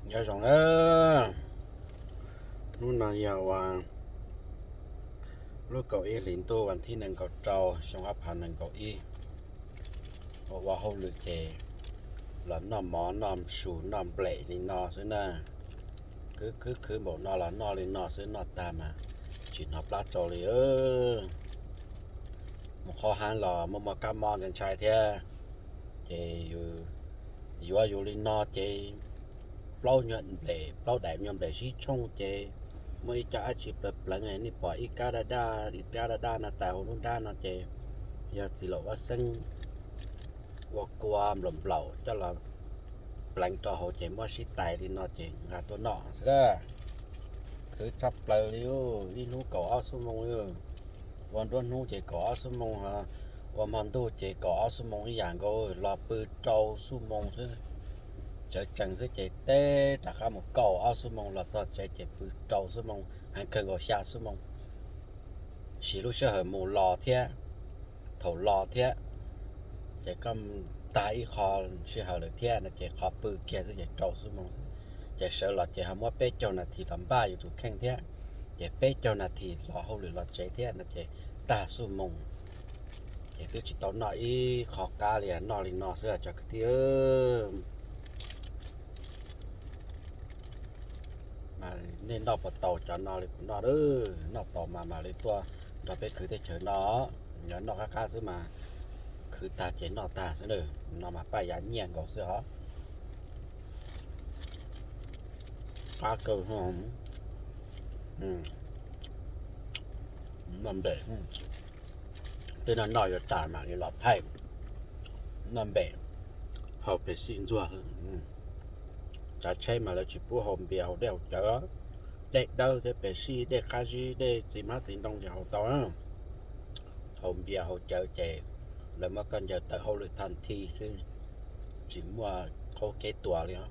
Nyob zoo na, hnub no yog uas lub kaum ib hlis ntuj vas thib nees nkaum rau xyoo ob phav nees nkaum ib, ua ua hauj lwm ces los noj mov noj su noj nplej li no xwb na. Khwv khwv khwv npaum no los noj li no xwb, noj tag mas tsis hnov plab tsau li. Mus qhov hav los muaj muaj kab mob ntshai ntshai thiab, ces yus yuav yus li no ces plaub nyuag nplej, plaub daim nyuag nplej sib tshooj ces muaj ib co dab tsi pleev pleev, nej pom ib kab daj daj ib kab daj daj no tawm hauv lub nrab no ces yog txiv laum vaj xeeb ua kua nplaum nplaum coj los pleev rau hauv ces muab sib tais li no ces nqa tuaj noj xwb. Khwv tshaj plaws li, ib hnub kaum ob xuab moos, ua nruab hnub ces kaum ob xuab moos, ua hmo ntuj ces kaum ob xuab moos ib yam nkaus, los pw rau xuab moos xwb. Tsawv tsees xwb ces teb rov qab mus kaum ob xuab moos, los txog tsev ces pw rau xuab moos, heev kawg nkaus xya xuab moos. Siv lub sij hawm mus los thiab, thaum los thiab, ces koj tag ib qho sij hawm lawm thiab no ces qhov pw kiag xwb ces rau xuab moos xwb. Ces sawv los ces ho muab peb caug nas this los npaj yus tus kheej thiab, ces peb caug nas this los hauj lwm los tsev thiab no ces tag xuab moos. Ces twb tsis tau noj ib qho qab li, noj li no xwb tsoom kwv tij. Mas nej noj puas tau cov no li kuv noj, noj tau mas mam li tuaj nrog peb khwv teb chaws no. Yog noj qab qab xwb mas khwv tag ces noj tag xwb, no mas paj yav nyiaj nkaus xwb os. Qab kawg. Noj nplej, twb noj noj yuav tas mam li los thaij. Noj nplej, haus Pepsi ntxuag. Tsav tsheb mas lawv tsis pub haus npias haus dej haus cawv, dej dawb thiab Pepsi, dej qab zib, dej txiv hmab txiv ntoo ces haus tau. Haus npias haus cawv ces lawv muab koj ncaws tawm hauj lwm thaj thi xwb, tsis muaj qhov kev tuag li os.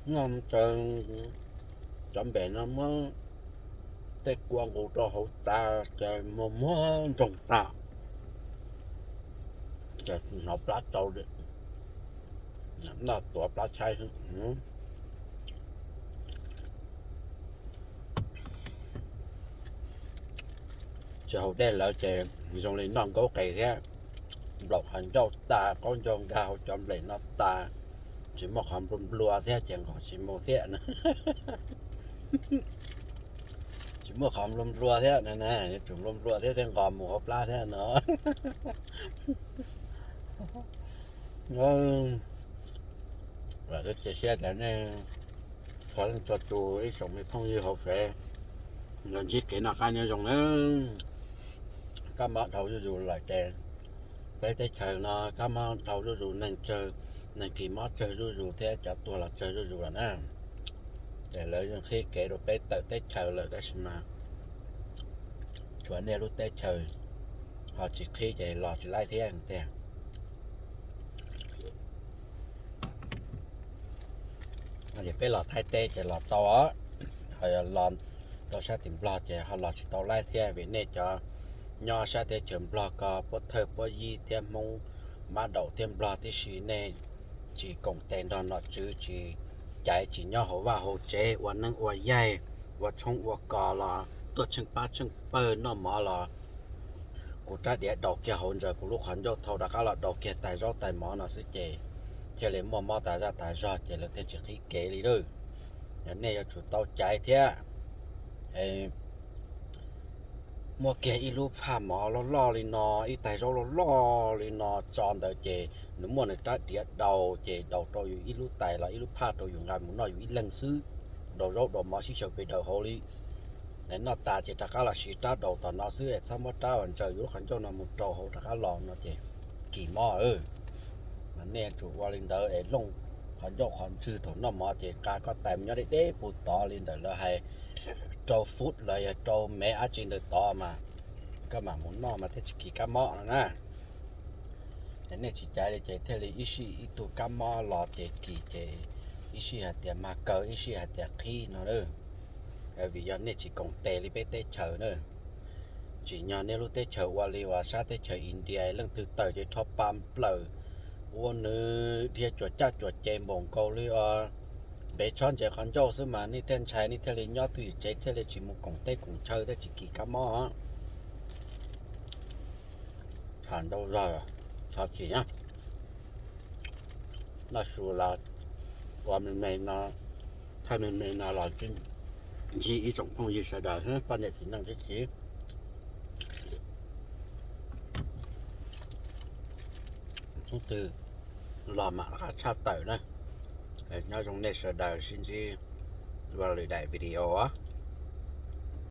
Noj cov nplej no muab tej kua nqus rau hauv tas ces muag muag nroog tas, ces hnov plab tsau li, noj tuav plab tshaib xwb. Tsis haus dej lawm ces zoo li noj nkaub qes thiab, nplaum qhov ncauj tas, qaub ncaug nkag hauv cov nplej no tas, tsis muaj qhov nplua nplua thiab ces nqos tsis mus thiab na. Tsis muaj qhov nplua nplua thiab na, yuav tsum nplua nplua thiab thiaj nqos mus hauv plab thiab no. Vam thiab cia siab tias nej txhua leej txhua tus ib tsoom me phooj ywg hauv Fev yuav ntsib kev noj qab nyob zoo na. Kab mob dhau zuj zus lawm ces peb teb chaws no kab mob dhau zuj zus, neeg tsawg, neeg kis mob tsawg zuj zus thiab cov tuag los tsawg zuj zus lawm na. Ces lawv yeej qhib kev rau peb tawm teb chaws lawm tab sis mas tshuav nej lub teb chaws ho tsis qhib ces los tsis laib thiab tiag. Ces peb los Thaib teb ces los tau os, ho yog los rau sab tim Nplog ces ho los tsis tau laib thiab vim nej cov nyob sab teb chaws Nplog ko puab thawj puab yib thiab Hmoob mab daum thiab Nplog tib si, nej tsis koom tes nrog nom tswv, tsis caiv, tsis nyob hauv vaj hauv tsev ua neeb ua yaig, ua tshoob ua kos los tuaj tsheej pab tsheej pawg noj mov los kuv rab diav daus kiag hauv ntsaws kuv lub qhov ncauj thau rov qab los daus kiag tais zaub tais mov no xwb ces thiaj li muaj mob tas zaj tas zog ces lawv thiaj tsis qhib kev li lawm. Yog nej yuav tsum tau caiv thiab, muab kiag ib lub phaj mov loj loj li no, ib tais zaub loj loj li no tso ntawd ces nws muaj nws rab diav daus ces daus rau yus ib lub tais los ib lub phaj rau yus nqa mus noj yus ib leeg xwb, daus zaub daus mov sib xyaw pes daws hauv li. Noj tas ces rov qab los siv rab daus tom no xwb es txhob muab rab uas ntsaws yus lub qhov ncauj no mus rau hauv rov qab los no ces kis mob. Mas nej yuav tsum ua li ntawd es looj qhov ncauj qhov ntswg thaum noj mov ces nqa koj tais mus nyob deb deb puag tod li ntawm lawv hais rau fut los yog rau mev dab tsi ntawm tod mas koj mam mus noj mas thiaj tsis kis kab mob no na. Es nej tsis caiv li ces thiaj li ib sij ib tug kab mob los ces kis ces ib sij hais tias mag kawg ib sij hais tias qhib no lawm. vim yog nej tsis koom tes li peb teb chaws na. Tsim nyog nej lub teb chaws ua li uas sab teb chaws India, leej twg tawm ces rho pa nplawm, ua nws dhia cuam caj cuam ces npaum nkaus li os. Npev tshob ntses qhov ncauj xwb mas nej thiaj ntshai, nej thiaj li nyob twj ywm tsev, thiaj li tsis mus koom teb koom chaw, thiaj tsis kis kab mob. Tham ntau zog, thov txim na. Noj su los ua me me no, thawj me me no los ntsib ib tsoom phooj ywg sawv daws, poj niam txiv neej tib si. Hnub twg los mam qab tshaj tawm na. Nyob zoo nej sawv daws, sib ntsib dua lwm daim video.